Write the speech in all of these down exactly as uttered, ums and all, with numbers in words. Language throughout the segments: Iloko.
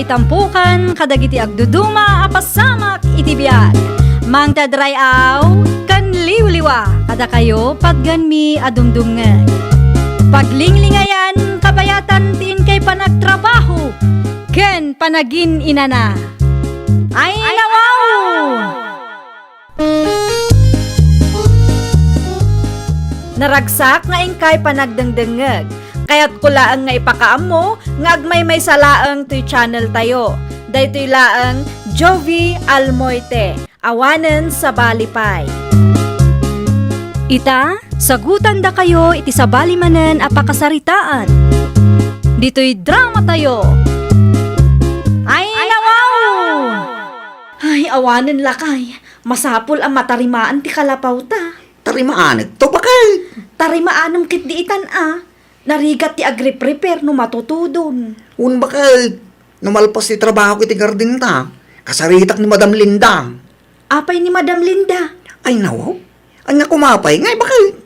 Itampukan kadagiti agduduma a pasamak iti biag. Mangted ray-aw ken liwliwa kadakayo patgenmi a dumdumngeg. Paglinglingayan kabayatan ti inkay panagtrabaho ken panagin-inana. Ay, nawaw! Naragsak nga inkay panagdengdengngeg. Kayatko laeng nga ipakaammo nga agmaymaysa laeng toy channel tayo. Daytoy laeng Jovie Almoite, awanen sabali pay. Ita, sagutandakayo iti sabali manen a pakasaritaan. Ditoy drama tayo. Ay, nawaw! Ay, awanen lakay. Masapul a matarimaan ti kalapawta. Tarimaanekto, baket. Tarimaanem ketdi itan a. Narigat ti agriprepare no matutudon. Wen, baket. No malpas ti trabahok iti gardenta, kasaritak ni Madam Linda. Apay ni Madam Linda? Ay, nawaw. Ania koma pay ngay, baket?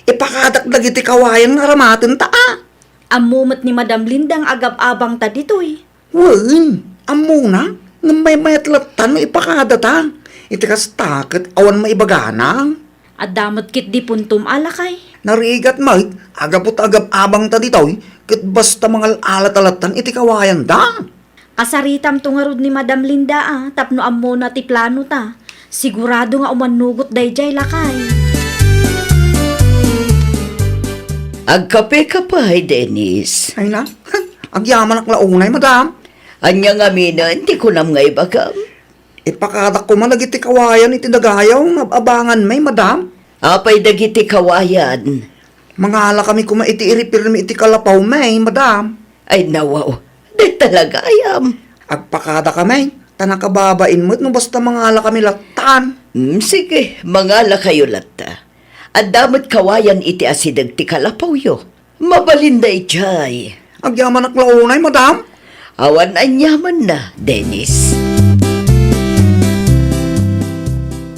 Ipakadak dagiti kawayan nga aramatenta a. Ammo met ni Madam Linda nga agab-abangta ditoy. Wen, ammona, ngem maymayat latta no ipakadata. Iti kasta ket awan maibagana. Adda met ketdi puntom a lakay. Narigat met, agaput agab-abangta ditoy, ket basta mangal-alata lattan iti kawayanda. Kasaritamto ngarud ni Madam Linda a, tapno ammona ti planota. Sigurado nga umannugot daydiay lakay. Agkape ka pay, Dennis? Ay na, agyamanak la unay, madam. Ania ngaminen ti kunam nga ibagam? Ipakadak koma dagiti kawayan iti dagayaw nga ab-abanganmi, madam. Apay dagiti kawayan? Mangalakami koma iti iripirmi iti kalapawmi, madam. Ay, nawaw. Dayta la gayam. Agpakadakami, ta nakababain met no basta mangalakami lattan. Hmm, sige, mangalakayo latta. Adda met kawayan iti asideg ti kalapawyo. Mabalin daydiay. Agyamanak la unay, madam. Awan aniamanna, Dennis.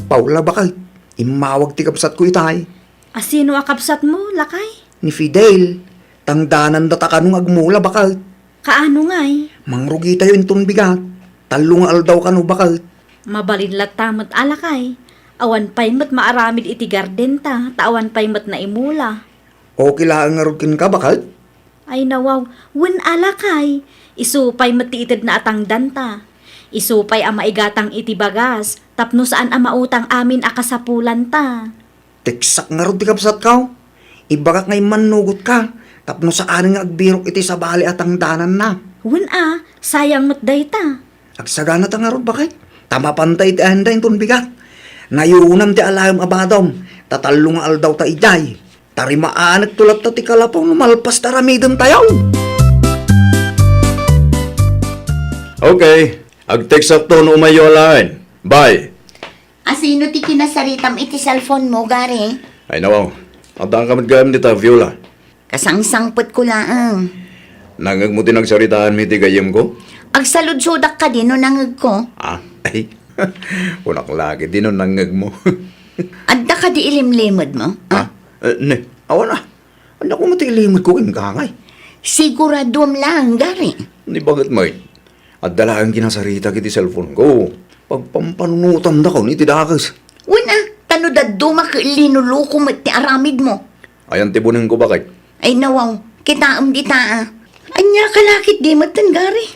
Paula, baket. Immawag ti kabsatko itay. A sino a kabsatmo, lakay? Ni Fidel. Tangdanandata kano nga agmula, baket. Kaano ngay? Mangrugitayo inton bigat. Tallo nga aldaw kano, baket. Mabalin latta met a, lakay. Awan pay met maaramid iti gardenta, ta awan pay met naimula. Okay laeng ngarud kenka, baket? Ay, nawaw. Wen a, lakay. Isu pay met ti itedna a tangdanta. Isu pay a maigatang iti bagas, tapno saan a mautang amin a kasapulanta. Teksak ngarud ti kabsatko. Ibagak nga immannugotka, tapno saanen nga agbirok iti sabali a tangdananna. Wen a, sayang met dayta. Agsaganata ngarud, baket. Ta mapanta iti ayanna inton bigat. Nayunam ti alaem a badom, ta tallo nga aldawta idiay. Tarimaanekto latta ti kalapaw no malpas ti aramidentayo. Okay. Agteksakto no umayyo alaen. Bye. A sino ti kinasaritam iti cellphone mo, Gary? Ay, nawaw. Adda ka met gayam dita, Viola. Kasangsangpetko laeng. Nangngegmo ti nagsaritaanmi iti gayyemko? Agsaludsodak kadi no nangngegko? Ah, ay. Kunak la ketdi no nangngegmo. Adda kadi ilimlimedmo? Ah? Eh, ne, awan a. Ania koma ti ilimedko kenka ngay? Siguraduam laeng, Gary. Ni baket met. Adda laeng kinasaritak iti cellphone ko. Pagpampanunotandakon iti dakes. Wen a, ta no dadduma ket linuluko met ti aramidmo. Ayan ti bunengko, baket. Ay, nawaw, kitaem dita a. Ania ka la ketdi metten, Gary?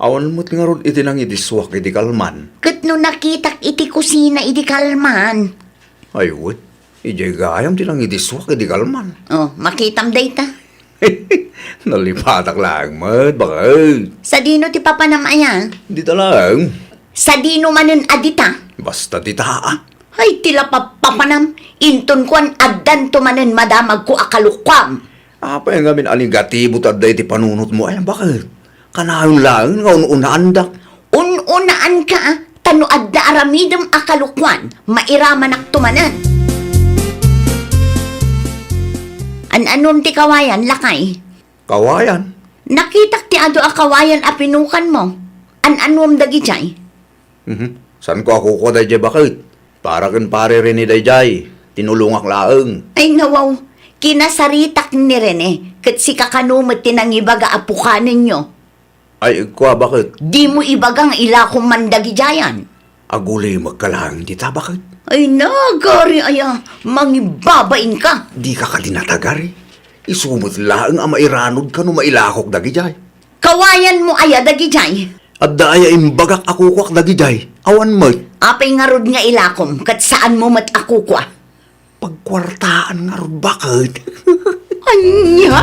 Awan met ngarud iti nangidissuak idi kalman. Ket no nakitak iti kusina idi kalman? Ay, wen. Idiay gayam ti nangidissuak idi kalman. Oh, makitam dayta. Nalipatak laeng met, baket. Sadino ti papanam aya? Dita laeng. Sadino manen a dita? Basta dita a. Ay, ti la papapanam. Inton kuan, addanto manen madamagko a kalukuam. Apay ngamin a negatibo ti adda iti panunotmo? Ay, baket? Kanayon laeng nga un-unaandak. Un-unaanka, a? Ta no adda aramidem a kalukuan, mairamanakto manen. An-anuem ti kawayan, lakay? Kawayan? Nakitak ti adu a kawayan a pinukanmo. An-anuem dagidiay? Mhm. Saanko a kukua daydiay, baket? Para ken Pare Rene daydiay. Tinulongak laeng. Ay, nawaw. Kinasaritak ni Rene, ket sika kano met ti nangibaga a pukanenyo. Ay, kua, baket? Dimo ibaga nga ilakom man dagidiayan. Agulimekka laeng dita, baket? Ay, nagari aya, mangibabainka. Dika kadi natagari. Isu met laeng a mairanudka no mailakok dagidiay. Kawayanmo aya dagidiay? Adda aya imbagak a kukuak dagidiay? Awan met. Apay ngarud nga ilakom ket saanmo met a kukua? Pagkuartaan ngarud, baket. Ania?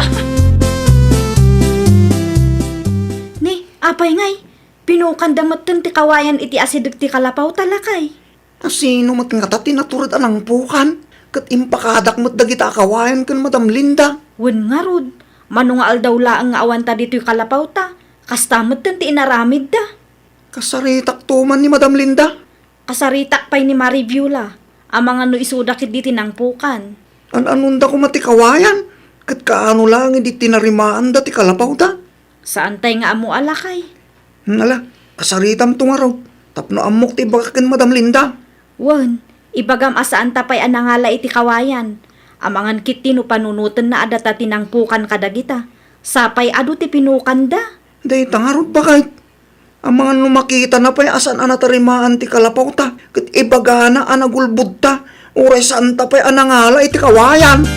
Ni, apay ngay, pinukanda metten ti kawayan iti asideg ti kalapawta, lakay. Asino met ngata ti natured a nangpukan ket impakadak met dagita a kawayan ken Madam Linda? Wen ngarud, mano nga aldaw laeng nga awanta ditoy kalapawta, kasta metten ti inaramidda. Kasaritakto man ni Madam Linda? Kasaritak pay ni Mari Viola, amangan no isuda ketdi ti nangpukan. An-anonda koma ti kawayan, ket kaano laeng idi tinarimaanda ti kalapawda? Saantay nga ammo a lakay. Hmm, ala, kasaritamto ngarud, tapno ammok ti ibagak ken Madam Linda. Wen, ibagam a saanta pay a nangala iti kawayan. Amangan ketdi no panunotenna a data ti nangpukan kadagita. Sapay adu ti pinukanda. Dayta ngarud, baket. Amangan no makitana pay a saan a natarimaan ti kalapawta, ket ibagana a nagulbodta, uray saanta pay a nangala iti kawayan.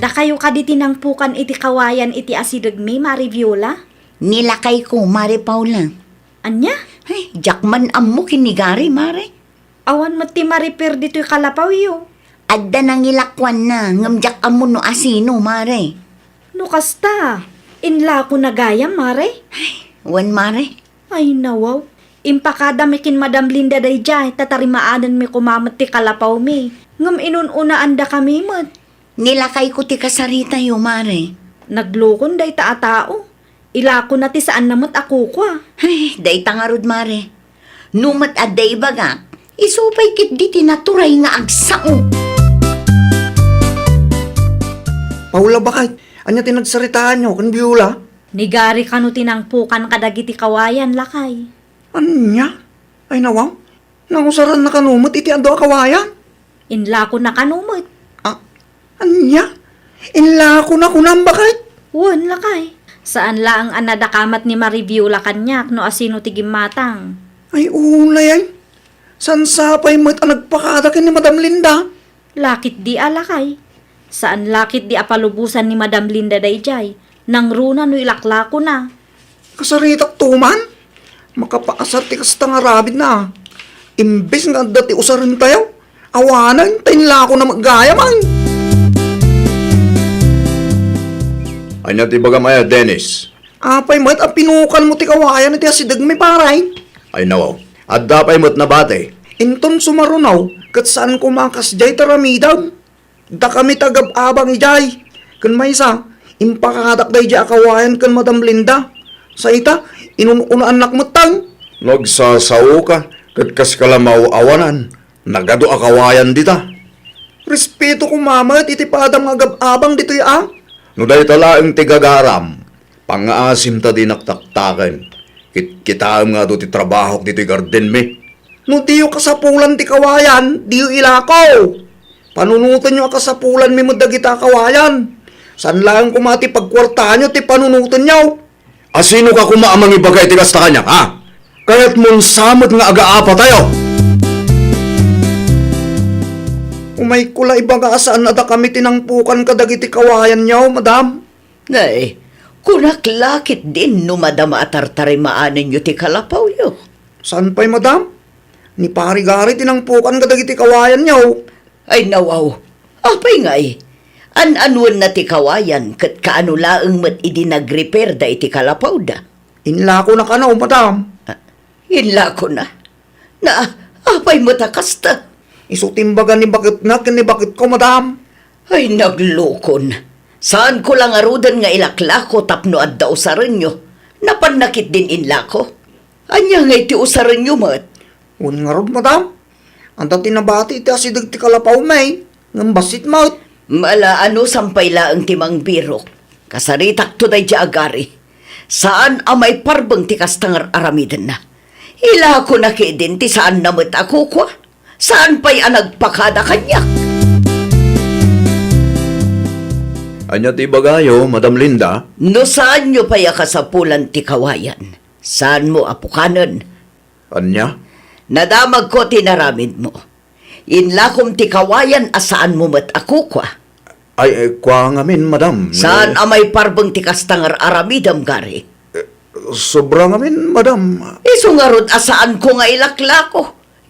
Dakayo kadi ti nangpukan iti kawayan iti asidegmi, Mari Viola? Ni lakayko, Mari Paula. Ania? Ay, diak man ammo ken ni Gary, Mare. Awan met ti mariper ditoy kalapawyo. Adda nangilakuanna, ngem diak ammo no asino, Mare. No kasta, inlakona gayam, Mare? Ay, wen, Mare. Ay, nawaw. Impakadami ken Madam Linda daydiay, ta tarimaanenmi koma met ti kalapawmi. Ngem inun-unaandakami met. Ni lakayko ti kasaritayo, Mare. Naglukon dayta a tao. Ilakona ti saanna met a kukua. Ay, dayta ngarud, Mare. No met adda ibagak, isu pay ketdi ti naturay nga agsao. Paula, baket, ania ti nagsaritaanyo ken Viola? Ni Gary kano ti nangpukan kadagiti kawayan, lakay. Ania? Ay, nawaw. Nausaranna kano met iti adu a kawayan? Inlakona kano met. Ah, ania? Inlakona kunam, baket? Wen, lakay. Saan laeng a nadakamat ni Mari Viola kaniak no asino ti gimmatang. Ay, unay ay. Saan sapay met a nagpakada ken ni Madam Linda? Laketdi a lakay. Saan laketdi a palubosan ni Madam Linda daydiay. Nangruna no ilaklakona. Kasaritakto man? Makapaasar ti kasta nga aramidna. Imbes nga adda ti usarentayo, awanen ta inlakona met gayam. Ania ti ibagam aya, Dennis? Apay met a pinukanmo ti kawayan iti asidegmi, pare? Ay, nawaw. Adda pay met nabati. Inton sumaruno, ket saan koma a kasdiay ti aramidem. Dakami ti agab-abang idiay. Ken maysa, impakadak daydiay a kawayan ken Madam Linda. Sa ita, inun-unaannak metten. No agsasaoka, ket kas kalamaw awanan, nagadu a kawayan dita. Respeto koma met iti padam nga agab-abang ditoy a. No dayta laeng ti gagaram, pangngaasim ta dinak taktaken. Kitkitaem nga adu ti trabahok ditoy gardenmi. No diyo kasapulan ti kawayan, diyo ilako. Panunotenyo a kasapulanmi met dagita a kawayan. Saan laeng koma ti pagkuartaanyo ti panunotenyo. Asinoka koma a mangibaga iti kasta kaniak, ha? Kayatmon sa met nga agaapatayo? Umayko la ibaga a saan a dakami ti nangpukan kadagiti kawayanyo, madam. Nay, kunak la ketdin no madama a tartarimaanenyo ti kalapawyo. Saan pay, madam? Ni Pari Gary ti nangpukan kadagiti kawayanyo. Ay, nawaw. Apay ngay? An-anuenna ti kawayan ket kaano laeng met idi nagrepairda iti kalapawda? Inlakona kano, madam. Ah, inlakona? Na, apay met a kasta? Isu ti imbaga ni baketna ken ni baketko, madam. Ay, naglukon. Saanko la ngaruden nga ilaklako tapno adda usarenyo. Napanna ketdin inlako. Ania ngay ti usarenyo met? Wen ngarud, madam. Adda ti nabati iti asideg ti kalapawmi, ngem bassit met. Mala, anusan pay laeng ti mangbirok. Kasaritakto daydiay a gari. Saan a maiparbeng ti kasta nga ar-aramidenna. Ilakona ketdin ti saanna met a kukua. Saan pay a nagpakada kaniak? Ania ti ibagayo, Madam Linda? No saanyo pay a kasapulan ti kawayan, saanmo a pukanen. Ania? Nadamagko ti inaramidmo. Inlakom ti kawayan a saanmo met a kukua. Ay, eh, kua ngamin, madam. Saan a maiparbeng ti kasta nga ar-aramidem, Gary? Sobra ngamin, madam. Isu ngarud a saanko nga ilaklako.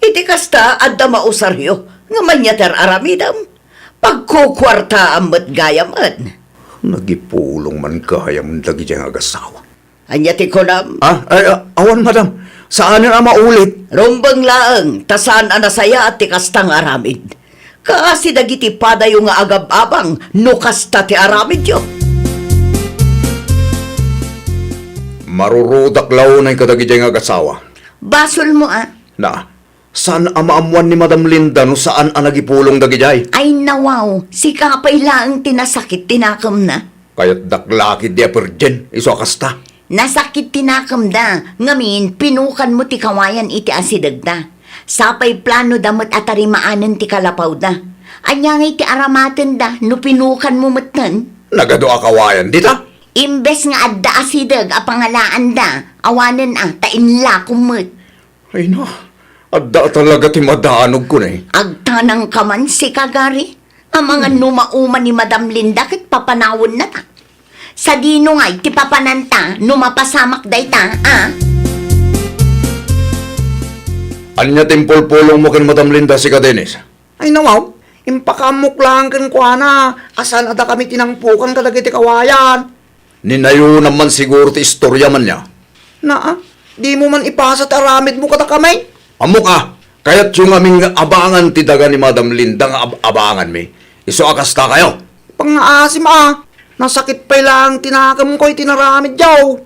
Iti kasta, adda mausaryo nga mania ti ar-aramidem. Pagkukuartaam met gayam. Nagipulong man gayam dagidiay nga agasawa. Ania ti kunam? Ah, ay, ah, awan, madam. Saanen a maulit. Rumbeng laeng, ta saan a nasayaat ti kasta nga aramid. Kaasi dagiti padayo nga agab-abang no kasta ti aramidyo. Marurudak la unay kadagidiay nga agasawa. Basolmo, a. Na, saan a maammuan ni Madam Linda no saan a nagipulong dagidiay? Ay, nawaw, sika pay laeng ti nasakit ti nakemna. Kayatdak la ketdi a perdien, isu a kasta. Nasakit ti nakemda, ngamin, pinukanmo ti kawayan iti asidegda. Sapay planoda met a tarimaanen ti kalapawda. Ania ngay ti aramatenda no pinukanmo metten? Nagadu a kawayan dita? Imbes nga adda asideg a pangalaanda, awanen a, ta inlakom met. Ay na, adda talaga ti madaanogko ne. Agtanangka man sika, Gary. Amangan no mauma ni Madam Linda ket papanawennata. Sadino ngay ti papananta no mapasamak dayta, a? Ania ti impulpulongmo ken Madam Linda, sika, Dennis? Ay, nawaw, impakaammok laeng kenkuana a saan a dakami ti nangpukan kadagiti kawayan. Ninayonam man siguro ti istorya man nia. Naa, dimo man ipasa ti aramidmo kadakami? Ammok a, kayatyo ngamin nga abangan ti daga ni Madam Linda nga ab-abanganmi. Isu a kastakayo. Pangngaasim a, nasakit pay laeng ti nakemko iti naramidyo.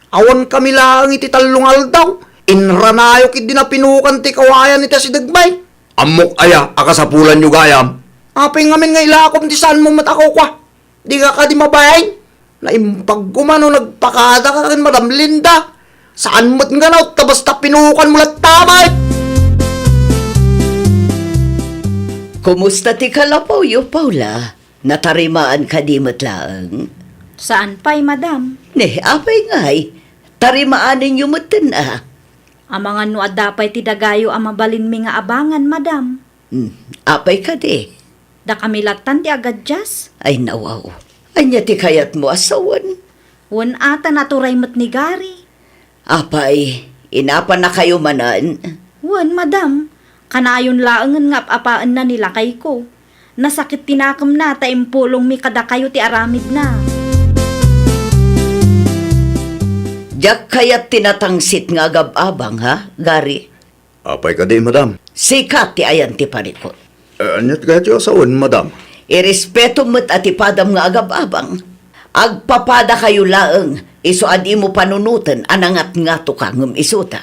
Awankami laeng iti tallo nga aldaw, inranayo ketdi napinukan ti kawayan iti asidegmi. Ammok aya a kasapulanyo gayam? Apay ngamin nga ilakom ti saanmo met a kukua? Dika kadi mabain? Naimbag koma no nagpakadaka ken Madam Linda. Saan met nga naut ta basta pinukanmo latta met. Kumusta ti kalapawyo, Paula? Natarimaan kadi met laeng? Saan pay, madam. Ne, apay ngay? Tarimaanenyo metten a. Amangan no adda pay ti dagayo a mabalinmi nga abangan, madam. Hmm, apay kadi? Dakami lattan ti agadias. Ay, nawaw. Ania ti kayatmo a sawen? Wen a, ta naturay met ni Gary. Apay, inapannakayo manen? Wen, madam. Kanayon laengen nga ap-apaenna ni lakayko. Nasakit ti nakemna ta impulongmi kadakayo ti aramidna. Diak kayat ti natangsit nga agab-abang, ha, Gary? Apay kadi, madam? Sika ti ayan ti parikut. Eh, aniat kayatyo a sawen, madam? Irespetom met a ti padam nga agab-abang. Agpapadakayo laeng, isu a dimo panunoten a nangatngatoka ngem isuta.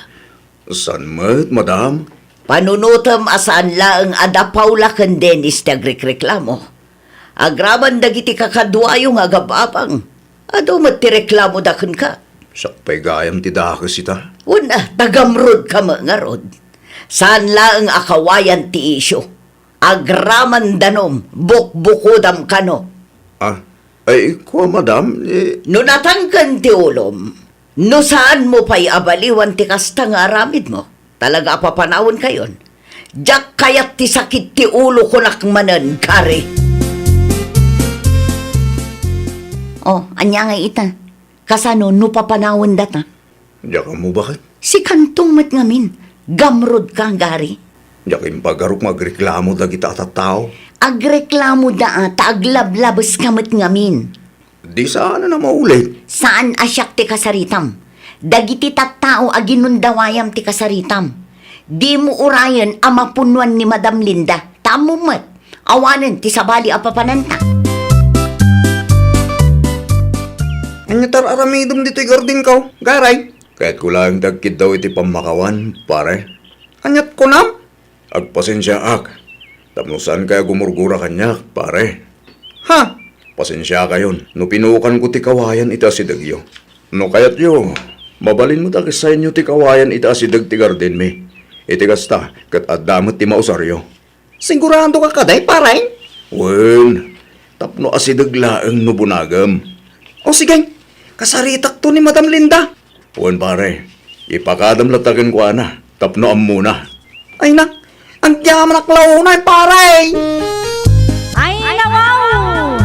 Saan met, madam? Panunotem a saan laeng a da Paula ken Dennis ti agrikreklamo. Agraman dagiti kakaduayo nga agab-abang, adu met ti reklamoda kenka. Siak pay gayam ti dakes ita. Wen a, ta gamrodka met ngarud. Saan laeng a kawayan ti isyu. Agraman danum, bukbukodam kano. Ah, ay, kua, madam, eh. No natangken ti ulom, no saanmo pay a baliwan ti kasta nga aramidmo, talaga a papanawenkayon. Diak kayat ti sakit ti ulo, kunak manen, Gary. Oh, ania ngay ita? Kasano no papanawendata? Diak ammo baket. Sikanto met ngamin, gamrodka, Gary. Diak impagarok nga agreklamo dagita a tattao. Agreklamoda a ta aglablabeska met ngamin. Di saan a maulit. Saan a siak ti kasaritam. Dagiti tattao a ginundawayam ti kasaritam. Dimo urayen a mapunnoan ni Madam Linda. Ta ammom met, awanen ti sabali a papananta. Ania ti ar-aramidem ditoy gardinko, Garay? Kayatko laeng ti agkiddaw iti pammakawan, pare. Aniat kunam? Agpasensiaak tapno saankayo a gumurgura kaniak, pare. Ha? Pasensiakayon no pinukanko ti kawayan iti asidegyo. No kayatyo, mabalin met a kessaenyo ti kawayan iti asideg ti gardenmi. Iti kasta, ket adda met ti mausaryo. Siguradoka kadi, pare? Wen, Tapno asideg laeng no bunagem. O sige, kasaritakto ni Madam Linda. Wen pare, ipakadam latta kenkuana tapno ammona. Ay na, agyamanak la unay, pare! Ay, nawaw!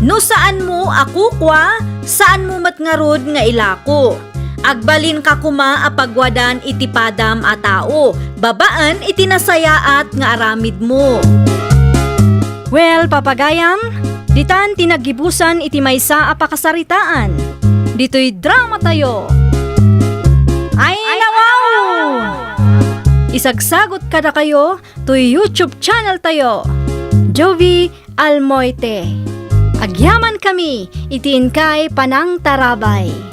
No saanmo a kukua, saanmo met ngarud nga ilako. Agbalinka koma a pagwadan iti padam a tao, babaen iti nasayaat nga aramidmo. Well, papagayam, ditan ti naggibusan iti maysa a pakasaritaan. Ditoy dramatayo. Ay, nawaw! Isagsagot kadakayo toy YouTube channel tayo, Jovi Almoite. Agyamankami iti inkay panangtarabay.